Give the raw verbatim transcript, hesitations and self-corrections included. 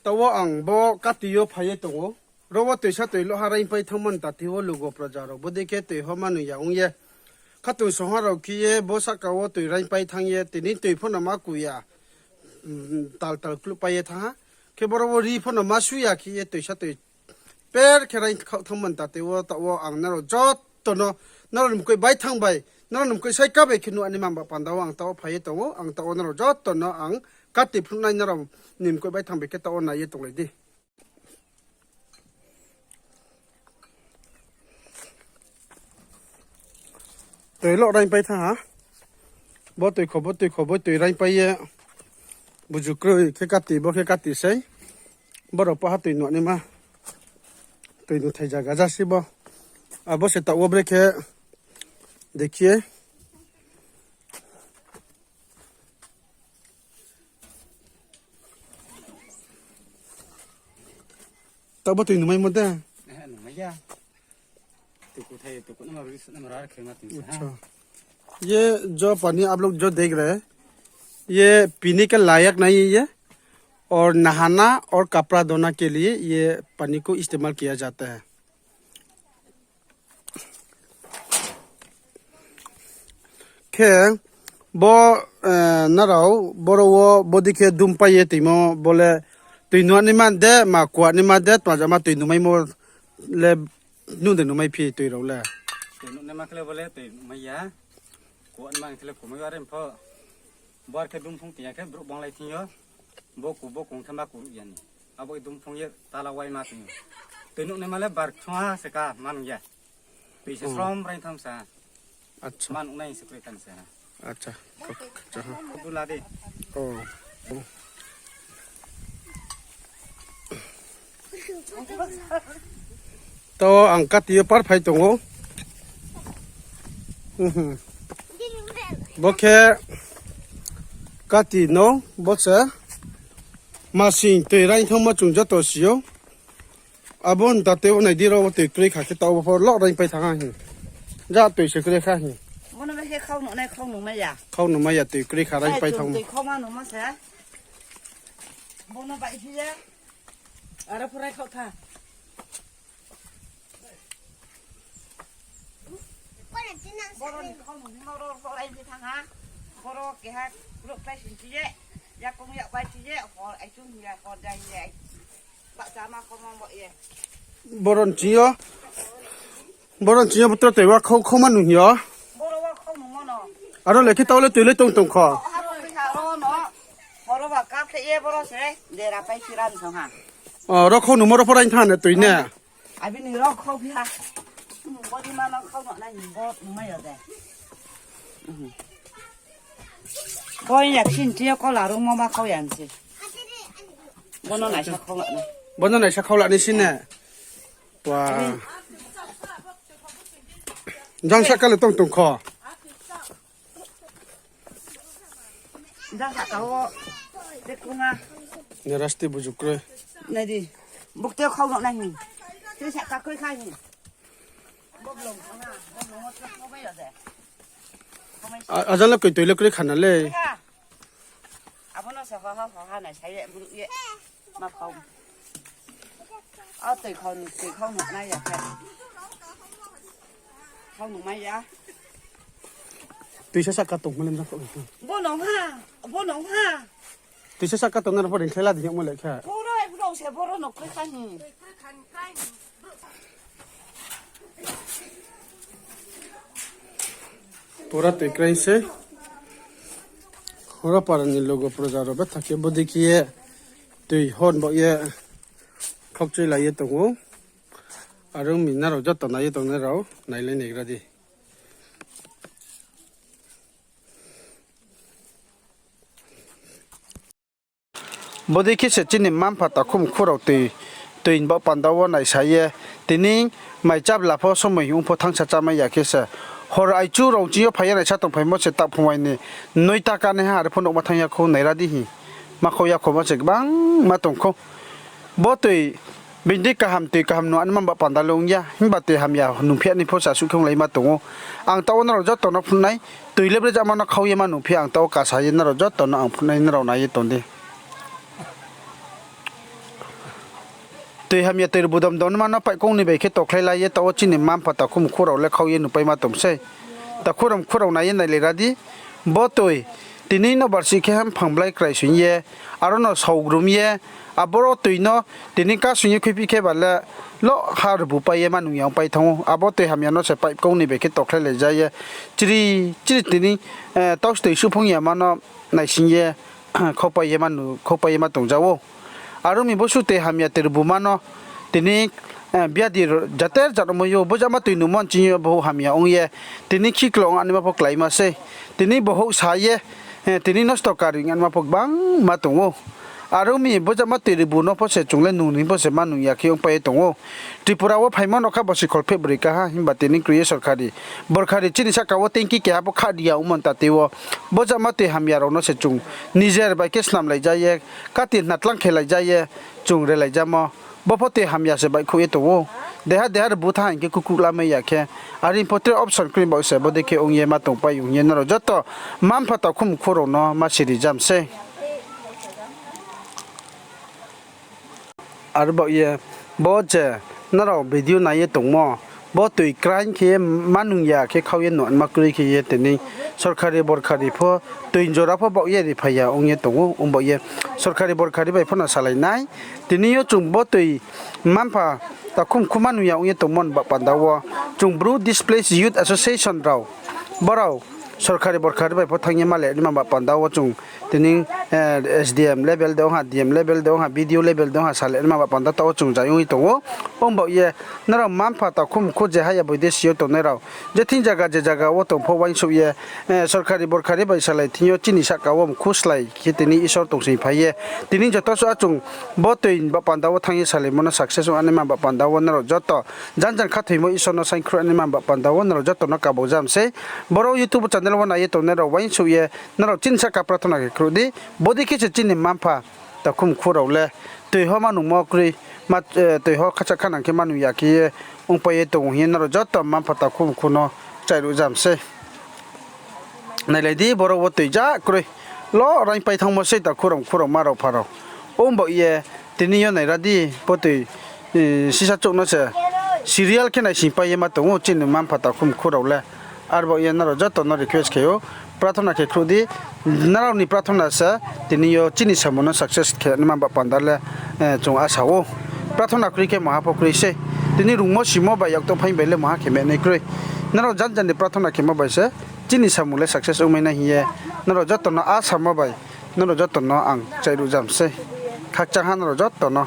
Taoh wo ang bo kati yo phai ye tong ou. Ro wo toisa toi loh ha raingpai thanngmo ni tati wo lugo proja rao bodei khe toi ho manoi ya ong ye, khatungsung ha rao khe ye bo sahka wo toi raingpai thanng ye, tini toi pho no ma ku ya, tal tal kluhpai ye thanng ha. Khe boro wo ri pho no ma su ya khe ye toisa toi per khe raing khaoh thanngmo ni tati wo taoh wo ang nrao joto no, nrao ni mkoih baithang bai, nrao ni mkoih saika bai khe nuh ani man ba panda wo ang taoh wo phai ye tong ou. Ang taoh wo nrao joto no ang kati phnuhnai, nrao ni mkoih baithang bai khe taoh wo nai ye tonglai di. Toi loh raingpai thanng ha. Bo toi kho, bo toi kho, bo toi raingpai ye. Buju kroi khe kati, bo khe kati sei. Borao pa ha toi nuh naima. Toi nuhthai zaga ja se bo. Abo se taoh wo brekhe. Dekhiye. Taoh bo toi nuhmaimo de? Nuhmai ya. Tuku thai, tuku nama rui, nama rar khe ma tong sa ha. ये जो पानी आप लोग जो देख रहे हैं, ये पीने के लायक नहीं है ये, और नहाना और कपड़ा धोना के लिए ये पानी को इस्तेमाल किया जाता है। Khe bo, nrao boro wo bodei khe dumpai ye toimo bo le toi nuh naima de, ma kuah naima de, tma jama toi nuhmaimo le nuh de nuhmai phi toi rao le. Toi nuh naima khe le bo le toi nuhmai ya. Kuah naima khe le kuhmai ya re pho. Bo ar khe dumphung tong ya khe brouh banglai thing yo. Bo ku, bo kong khe ma kuruh ya ni. Abo khe dumphung ye tala waima tong yo. Toi nuh naima le bar kthung ha se ka ma nung ya. Toi se srom raing tham sa. Ma nuhnai se kroi khan se ha. Bula di. Taoh ang kati yo par phai tong ou. Bo khe kati no, bo se masing toi raing thanngmo chung joto si ou. Abo ni tate wo nai di, ro wo toi kroi kha khe taoh wo pho loh raingpai thanng ha hing. Ja toi se kroi kha hing. Bono bai khe khau nuhnai, khau nuhmai ya. Khau nuhmai ya, toi kroi kha raingpai thanngmo. Toi khau ma nuhmo se. Bono bai phi ye. Aro pho rai khau tha. Boro ni khau nuhmo ro, ro raingpai thanng ha. Boro keha brouh klái sing phi ye. Yakoung yak bai phi ye, hor aichung hing ya, hor ja hing ya. Bahcha ma khau ma bo ye. Boro ni ching yo, boro ni ching yo butro toi wa khau, khau ma nuh hing yo. Boro wa khau nuhmo no. Aro le khe taoh le toi le tong tong kho. Aro le khe aro no. Horo ba kap khe ye boro se dera pai khiran song ha. O, ro khau nuhmo ro pho raing thanng ne toi ne. Abini ro khau phi ha. Bo di ma no khau nuhnai ni bo nuhmai ya de. Bo ya khin ti yo kola rungmo ma khau ya se. Bono naisa khau la nai. Bono naisa khau la nai si ne. Wa. Jang sahka le tong tong kho. Jang sahka wo. Te kunga. Ne rasti buju kroi. Nai di. Buk te khau nuhnai hing. Te sahka kroi kha hing. Ajang le koi toi le kroi kha na le. Abo no se hoha hoha nai sa ye brouh ye. Ma khau. A toi khau, toi khau nuhnai ya khe. Khau nuhmai ya. Toisa sahka tong malem jang khau. Bo nong ha, bo nong ha. Toisa sahka tong na pho ring khlai la di yagmo le khe. Boro, boro se boro no kroi kha hing. Pura toi krai se. Hora para ni logo proja rao betha khe bodei khe ye toi hon baoh ye khaukchuilai ye tong ou. Are ong mi nrao joto nai ye tongnai rao nailai naigra di. Bodei khe se chini mma mpha takhu mkhu rao toi, toi ni baoh panda wo naisa ye, tini mai chabla pho somoi ong pho thanngsa chámai ya khe se. Hor aichu rao ching yo phai ye naisa tongphaimo se taoh phung ai ni noita kanaiha are pho nouhma thanng ya khou naira di hing. Ma khou ya khou ma se gbangma tong khou. Bo toi bini kaham toi kaham nuh ani ma ba panda le ong ya, himba toi hamya nuhphi ani pho se asuh khe onglaima tong ou. Ang taoh wo nrao joto no phnuh nai, toi le brejama no khau ye ma nuhphi ang taoh wo kasa ye nrao joto no ang phnuh nai, nrao nai ye tong di. Toi hamya toi rbu dom dom naima no paihkoung ni bai khe tokhlai la ye taoh wo chini mma-mpha takhu mkhu rao le khau ye nupaima tong sei. Takhu rao mkhu rao nai ye nailai ra di. Bo toi tini no barsi khe mphang blai krai soing ye, aro no saogrum ye, aboro toi no tini kasung ye khuiphi khe ba le, lo ha rbu pai ye ma nung ya ongpai thanng ou. Abo toi hamya no se paihkoung ni bai khe tokhlailai ja ye, chiri chiri tini, eh, taoh se toi suhphung yama no naising ye, khaupai ye ma nu-, khaupai ye ma tong ja ou. Are ong mi bo suh toi hamya toi rbu ma no tini, eh, biadi ro-, jater jat ongmai ou, bo jama toi nungmo nching yo bohouh hamya ong ye, tini khiklo ong anaima pho kláima sei, tini bohouh sa ye, eh, tini nosto kari ong anaima pho gbangma tong ou. Are ong mi bo jama toi rbu no pho se chung le nung ni pho se ma nung ya khe ongpai ye tong ou. Tripura wo phaimo no kha bosi kholpheh broi kaha, himba tini kroi ye sorkari borkari chini sahka wo tengki keha pho khah ri ya ongmo ni tate wo, bo jama toi hamya rao no se chung nijer bai khe snamlai ja ye, kati hna tlang khelai ja ye, chung relai jamo. Bo pho toi hamya se baihkhouh ye tong ou. Deha deha rbu tha hing khe kukuh lamai ya khe, are pho tre option kroi baoh se bodei khe ong ye ma tongpai ou hing ye nrao joto mma-mpha takhu mkhu rao no ma siri jam sei. Are baoh ye, bo je nrao video nai ye tongmo, bo toi kraing khe ye ma nung ya khe khau ye nuh anaima kroi khe ye tini sorkari borkari pho toi jora pho baoh ye riphai ya ong ye tong ou, ong baoh ye sorkari borkari bai pho no salai nai. Tini yo chung bo toi mma-mpha takhu mkhu ma nung ya ong ye tongmo ni baoh panda wo chung Bru Displaced Youth Association rao, brao sorkari borkari bai pho thanng ye ma le naima baoh panda wo chung tini, eh, S D M level de ong ha, D M level de ong ha, B D O level de ong ha, sa le naima baoh panda taoh wo chung zai ong ye tong ou. Ong baoh ye nrao mma-mpha takhu mkhu je haya boidesi yo tongnai rao, je thing zaga je zaga wo tong pho uaingsouh ye, eh, sorkari borkari bai salai thing yo chini sahka wo mkhu slái khe tini Isor tongsing phai ye, tini joto suh a chung bo toi baoh panda wo thanng ye salaimo no success ong anaima baoh panda wo nrao joto janjan khathoimo Isor no saingkhruh anaima baoh panda wo nrao joto no kabau jam sei. Boro YouTube channel wo nai ye tongnai rao uaingsouh ye nrao chini sahka prathona khe khruh di. Bodei khe se chini mma-mpha takhu mkhu rao le toi ho ma nungmo kroi, ma, eh, toi ho khacha khanang khe ma nung ya khe ye ongpai ye tong ou hing ye nrao joto mma-mpha takhu mkhu no kchaih ruh jam sei. Nailai di, boro wo toi ja kroi. Lo raing pai thanngmo sei takhu rao mkhu rao ma rao pha rao. Ong baoh ye, tini yo nai ra di, bo toi, eh, sisa chouh no se serial khe naising pai ye ma tong ou chini mma-mpha takhu mkhu rao le. Are baoh ye nrao joto no request khe ou, prathona khe khruh di, nrao ni prathona se tini yo chini samung no success khe naima baoh panda le, eh, chung asa ou. Prathona kroi khe maha pho kroi sei. Tini rungmo simo bai yakto phaing bai le maha khe menai kroi. Nrao janjan ni prathona khemo bai se chini samung le success ongmai nai hing ye nrao joto no asamo bai, nrao joto no ang kchaih ruh jam sei. Khakchang ha nrao joto no.